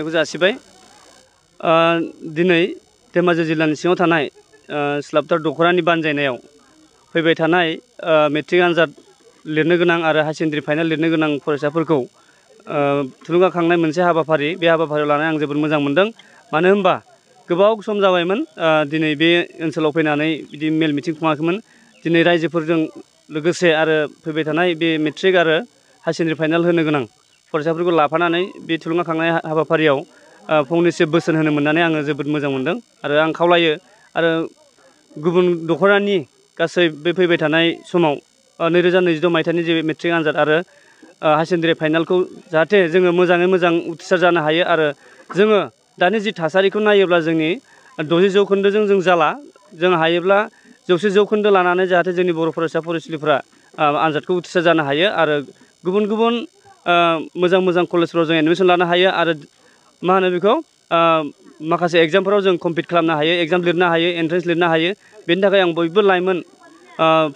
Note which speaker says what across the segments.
Speaker 1: जासिबाय दिनै धेमाजि जिल्लानि सिङाव थानाय स्लाबटार दख'रानि बानजायनायाव फैबाय थानाय मेट्रिक आनजाद लिरनो गोनां आरो हायार सेकेन्डारि फाइनाल लिरनो गोनां फरायसाफोरखौ थुलुंगाखांनाय मोनसे हाबाफारि बे हाबाफारियाव लानानै आं जोबोद मोजां मोनदों। मानो होनबा गोबाव सम जाबायमोन दिनै बे ओनसोलाव फैनानै बिदि मेल मिटिं खुङाखैमोन। दिनै रायजोफोरजों लोगोसे आरो फैबाय थानाय बे मेट्रिक आरो हायार सेकेन्डारि फाइनाल होनो गोनां फरायसाफोरखौ लाफानानै बे थुलुंगाखांनाय हाबाफारियाव फंनैसो बोसोन होनो मोननानै आङो जोबोद मोजां मोनदों आरो आं खावलायो आरो गुबुन दख'रानि गासै बे फैबाय थानाय समाव 2022 मायथाइनि जे मेट्रिक आनजाद आरो हायार सेकेन्डारि फाइनालखौ जाहाथे जोङो मोजाङै मोजां उथ्रिसार जानो हायो आरो जोङो दानि जि थासारिखौ नायोब्ला जोंनि 60 जौखोन्दोजों जों जाला जों हायोब्ला 100 जौखोन्दो लानानै जाहाथे जोंनि बर' फरायसा फरायसुलिफ्रा आनजादखौ उथ्रिसार जानो हायो आरो गुबुन गुबुन मोजां मोजां कलेजफ्राव जों एडमिसन लानो हायो आरो मा होनो बेखौ माखासे एग्जामफोराव जों कम्पिट खालामनो हायो, एग्जाम लिरनो हायो, एन्ट्रेन्स लिरनो हायो। बेनि थाखाय आं बयबो लाइमोन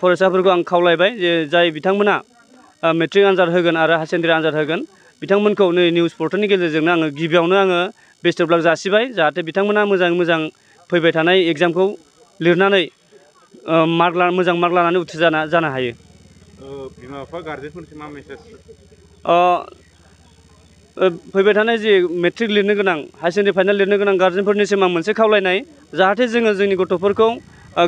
Speaker 1: फरायसाफोरखौ आं खावलायबाय जे जाय बिथांमोना मेट्रिक आनजाद होगोन आरो हायार सेकेन्डारि आनजाद होगोन बिथांमोनखौ नै निउस पर्टेलनि गेजेरजोंनो आङो गिबियावनो आङो बेस्ट अफ लाक जासिबाय जाहाथे बिथांमोना मोजाङै मोजां फैबाय थानाय एग्जामखौ लिरनानै मोजां मार्क लानानै उथ्रिसार जानो हायो।
Speaker 2: बिमा बिफा गारजेनफोरनिसिम मा मेसेज?
Speaker 1: फैबाय थानाय जि मेट्रिक लिरनो गोनां हायार सेकेन्डारि फाइनाल लिरनो गोनां गारजेनफोरनिसिम आं मोनसे खावलायनाय जाहाथे जोङो जोंनि गथ'फोरखौ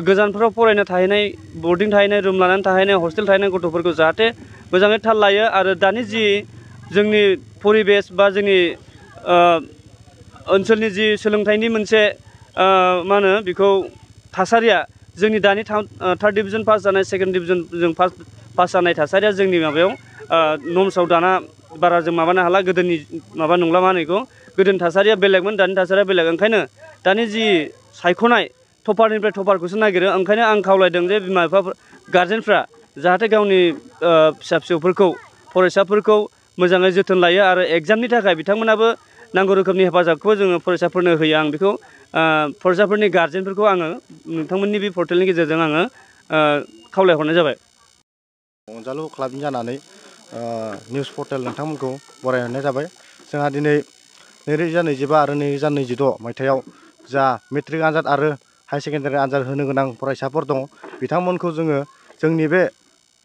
Speaker 1: गोजानफोराव फरायनो थाहैनाय बर्डिं थाहैनाय रुम लानानै थाहैनाय हस्टेल थाहैनाय गथ'फोरखौ जाहाथे मोजाङै थाल लायो आरो दानि जि जोंनि परिबेस बा जोंनि ओनसोलनि जि सोलोंथाइनि मोनसे मा होनो बेखौ थासारिया जोंनि दानि थार्ड डिभिजन पास जानाय सेकेन्ड डिभिजन जों पास जानाय थासारिया जोंनि माबायाव नर्म्सआव दाना बारा जों माबानो हाला गोदोनि माबा नंला मा होनो बेखौ गोदोनि थासारिया बेलेगमोन दानि थासारिया बेलेग ओंखायनो दानि जि सायख'नाय टपारनिफ्राय टपारखौसो नागिरो ओंखायनो आं खावलायदों जे बिमा बिफा गारजेनफ्रा जाहाथे गावनि फिसा फिसौफोरखौ फरायसाफोरखौ मोजाङै जोथोन लायो आरो एग्जामनि थाखाय बिथांमोनाबो नांगौ रोखोमनि हेफाजाबखौ जोङो फरायसाफोरनो होयो। आं बेखौ फरायसाफोरनि गारजेनफोरखौ आङो नोंथांमोननि बे पर्टेलनि गेजेरजों आङो खावलायहरनाय जाबाय।
Speaker 3: अनजालु क्लाबनि जानानै निउस पर्टेल नोंथांमोनखौ बरायहरनाय जाबाय। जोंहा दिनै 2025 आरो 2026 मायथाइयाव जा मेट्रिक आनजाद आरो हायार सेकेन्डारि आनजाद होनो गोनां फरायसाफोर दङ बिथांमोनखौ जोङो जोंनि बे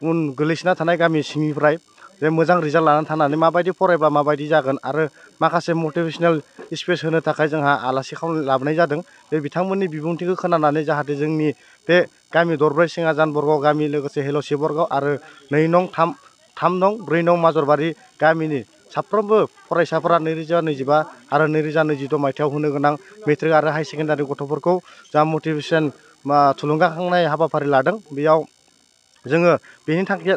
Speaker 3: उन गोलैसोना थानाय गामि सिंनिफ्राय जे मोजां रिजाल्ट लानानै थानानै माबायदि फरायब्ला माबायदि जागोन आरो माखासे मटिभेसनेल स्पिच होनो थाखाय जोंहा आलासि लाबोनाय जादों। बे बिथांमोननि बिबुंथिखौ खोनानानै जाहाथे जोंनि बे गामि दरब्रै सिङाजान बरगाव गामि लोगोसे हेल'सि बरगाव आरो 2 नं 3 नं 4 नं माजरबारि गामिनि साफ्रोमबो फरायसाफोरा 2025 आरो 2026 मायथाइयाव होनो गोनां मेट्रिक आरो हायार सेकेन्डारि गथ'फोरखौ जा मटिभेसन थुलुंगाखांनाय हाबाफारि लादों बेयाव जोङो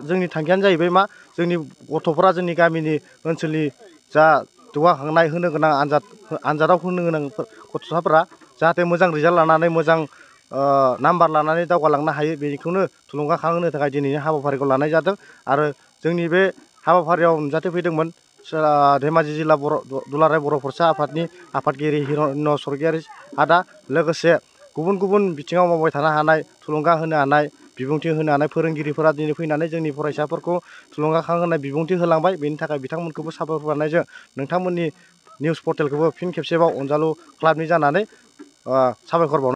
Speaker 3: जोंनि थांखियानो जाहैबाय मा जोंनि गथ'फोरा जोंनि गामिनि ओनसोलनि जा जौगाखांनाय होनो गोनां आनजादाव होनो गोनां गथ'साफोरा जाहाथे मोजां रिजाल्ट लानानै मोजां नाम्बार लानानै दावगालांनो हायो बेखौनो थुलुंगाखांहोनो थाखाय दिनैनि हाबाफारिखौ लानाय जादों। आरो जोंनि बे हाबाफारियाव नुजाथिफैदोंमोन धेमाजि जिल्ला दुलाराय बर' फरायसा आफादनि आफादगिरि हिरण्य स्वर्गियारि आदा लोगोसे गुबुन गुबुन बिथिङाव मावबाय थानो हानाय थुलुंगा होनो हानाय बिबुंथि होनो हानाय फोरोंगिरिफोरा दिनै फैनानै जोंनि फरायसाफोरखौ थुलुंगाखांहोनाय बिबुंथि होलांबाय। बेनि थाखाय बिथांमोनखौबो साबायखर बावनायजों नोंथांमोननि निउस पर्टेलखौबो फिन खेबसेबाव अनजालु क्लाबनि जानानै साबायखर बावनाय